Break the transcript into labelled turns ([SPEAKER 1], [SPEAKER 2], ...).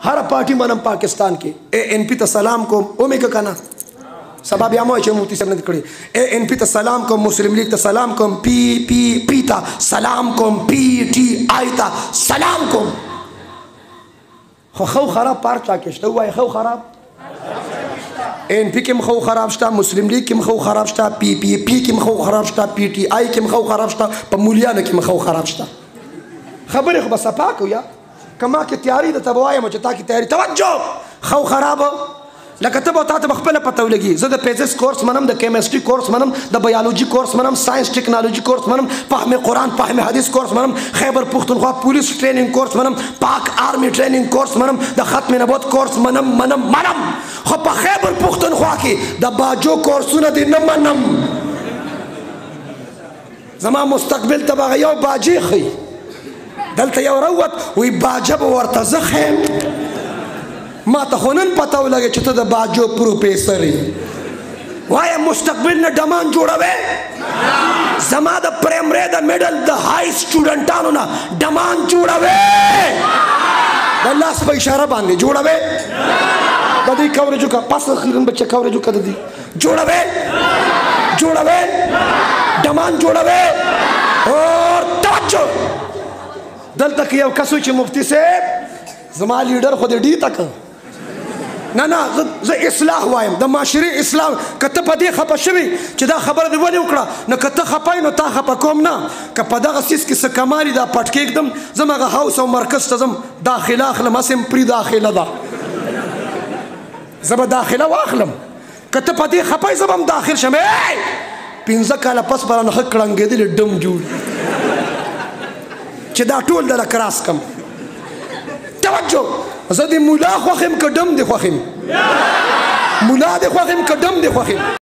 [SPEAKER 1] هر پارټي منم پاکستان کې. اے این پی ته سلام کوم، او مې که نه سبا بیا مو چې مفتی صاحب نه کړی. اے این پی ته سلام کوم، مسلم لیگ ته سلام کوم، پی پی پی ته سلام کوم، پی ټی آی ته سلام کوم. خو خو خراب پار چا کې شته؟ وایي خو خراب این پی کې هم خو خراب شته، مسلم لیگ کې هم خو خراب شته، پی پی پی کې هم خو خراب شته، پی ټی آی کې هم خو خراب شته، په مولیانو کې هم خو خراب شته. خبرې خو به صفا کو یا که ما کې تیاري ده ته به وایم چې تا کې تیاري. توجه، خو خراب لکه ته به تا ته به خپله پته ولګي. زه د فزکس کورس منم، د کیمستري کورس منم، د بیولوژي کورس منم، ساينس ټکنالوژي کورس منم، فهم قرآن فهم حدیث کورس منم، خیبر پښتونخوا پولیس ټریننګ کورس منم، پاک آرمي ټریننګ کورس منم، د ختم نبوت کورس منم منم منم. خو په خیبر پښتونخوا کې د باجو کورسونه دې نه منم. زما مستقبل ته به هغه یو باجې ښیي. دلته یو راووت وایي باجه به ورته زه ښیم. ما ته خو نن پته ولګي چې ته د باجو پروفیسر یې. وایه مستقبل نه ډمان جوړوې؟ زما د پرایمري د میډل د های سټوډنټانو نه ډمان جوړوې؟ د لاس په اشاره باندې جوړوې؟ د دې کوریجو که پس خیرن بچه کوریجو که د دې جوړوې؟ جوړوې؟ ډمان جوړوې؟ اور توجه، دلته کې یو کس چې مفتی صاحب زما لیډر خو دې ډي تک نه نه، زه اصلاح وایم، د معاشرې اصلاح. که ته په دې خفه شوې چې دا خبره دې ولې وکړه، نو که ته خفه یې نو تا خفه کوم نه. که په دغه څیز کې څه کمالي دا پټ کېږدم، زه هم هغه هاوس او مرکز ته ځم، داخله اخلم، هسې هم پري داخله ده، زه به داخله واخلم. که ته په دې خفه یې زه به هم داخل شم. 5 کاله پس به رانه ښه کړنګېدلي ډم جوړ چې دا ټول دله کراس کم. توجه، زه د مولا خوښ یم که ډم دې خوښ یم؟ مولا دې خوښ یم که ډم دې خوښ یم؟